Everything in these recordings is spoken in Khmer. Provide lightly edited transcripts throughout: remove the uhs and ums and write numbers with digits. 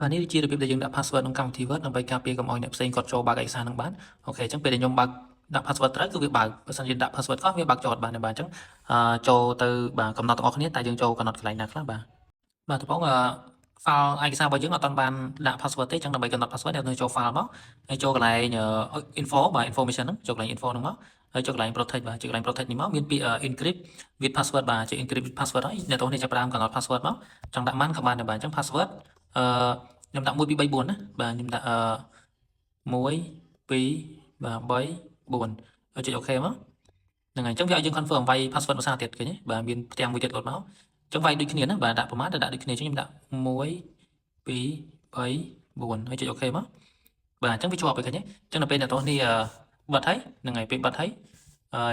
បាទនេះជារបៀបដែលយើងដាក់ password ក្នុងកម្មវិធី Word ដើម្បីការពារកុំឲ្យអ្នកផ្សេងគាត់ចូលបើកឯកសារនឹងបាន OK អញ្ចឹងពេលដែលខ្ញុំបើកដាក់ password ត្រូវគឺវាបើកបើសិនជាដាក់ password ខុសវាបើកចូលអត់បានទេបាទអញ្ចឹងចូលទៅបាទកំណត់ទាំងអស់គ្នាតែយើងចូលកំណត់កន្លែងណាខ្លះបាទបាទដំបូងអឺ file ឯកសាររបស់យើងអត់ទាន់បានដាក់ password ទេអញ្ចឹងដើម្បីកំណត់ password អ្នកនឹងចូល file មកហើយចូលកន្លែង info បាទ information ហ្នឹងចូលកន្លែង info ហ្នឹងមកហើយចូលកន្លែង protect បាទចូលកន្លែង protect នេះមកមានពាក្យ encrypt with password បាទជា encrypt with password ហើយអ្នកទាំងនេះចាប់ផ្ដើមកំណត់ password មកចង់ដាក់ម៉ានក៏បានដែរបាទអញ្ចឹង password អឺខ្ញុំដាក់1 2 3 4ណាបាទខ្ញុំដាក់អឺ1 2បាទ3 4ហើយចុច OK មកហ្នឹងហើយអញ្ចឹងវាឲ្យយើង confirm វាយ password ភាសាទៀតឃើញទេបាទមានផ្ទាំងមួយទៀតលោតមកអញ្ចឹងវាយដូចគ្នាណាបាទដាក់ប្រមាណតែដាក់ដូចគ្នាអញ្ចឹងខ្ញុំដាក់1 2 3 4ហើយចុច OK មកបាទអញ្ចឹងវាជាប់ហើយឃើញទេអញ្ចឹងដល់ពេលអ្នកទាំងនេះបិទហើយហ្នឹងហើយពេលបិទហើយ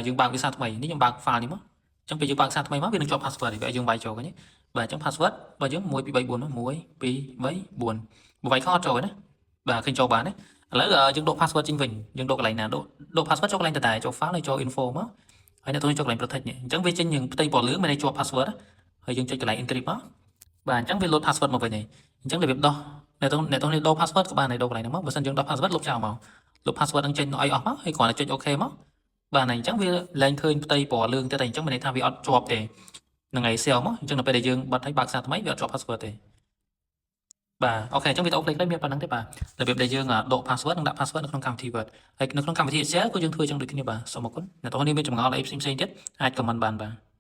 យើងបើកវាសារថ្មីនេះខ្ញុំបើក file នេះមកអញ្ចឹងពេលយើងបើកសារថ្មីមកវានឹងជាប់ password វាឲ្យយើងវាយចូលឃើញទេបាទអញ្ចឹង password របស់យើង1 2 3 4មក1 2 3 4បើវាយខុសអត់ចូលទេណាបាទឃើញចូលបានទេឥឡូវយើងដក password ចេញវិញយើងដកកន្លែងណាដកដក password ចូលកន្លែងតតែចូល file ហើយចូល info មកហើយអ្នកទាំងនេះចូលកន្លែង protect នេះអញ្ចឹងវាចេញយើងផ្ទៃពណ៌លឿងមានន័យជាប់ password ហើយយើងចុចកន្លែង encrypt មកបាទអញ្ចឹងវា load password មកវិញហើយអញ្ចឹងរបៀបដោះអ្នកទាំងនេះដូរ password ក៏បានដែរដូរកន្លែងហ្នឹងមកបើសិនយើងដោះ password លុបចោលមកលុប password ហ្នឹងចេញឲ្យអស់មកហើយគ្រាន់តែចុច OK មកបាទអញ្ចឹងវាលែងឃើញផ្ទៃពណ៌លឿងទៀតតែអញ្ចឹងមានន័យថាវាអត់ជាប់ទេហ្នឹងហើយ save មកអញ្ចឹងដល់ពេលដែលយើងបិទហើយបើកសារថ្មីវាអត់ជាប់ password ទេបាទ OK អញ្ចឹងវីដេអូខ្លីៗមានប៉ុណ្្នឹងទេបាទរបៀបដែលយើងដក password និងដាក់ password នៅក្នុងកម្មវិធី Word ហើយនៅក្នុងកម្មវិធី Excel ក៏យើងធ្វើចឹងដូចគ្នាបាទសូមអរគុណអ្នកទាំងនេះមានចម្ងល់អីផ្សេងៗទៀតអាច comment បានបាទ។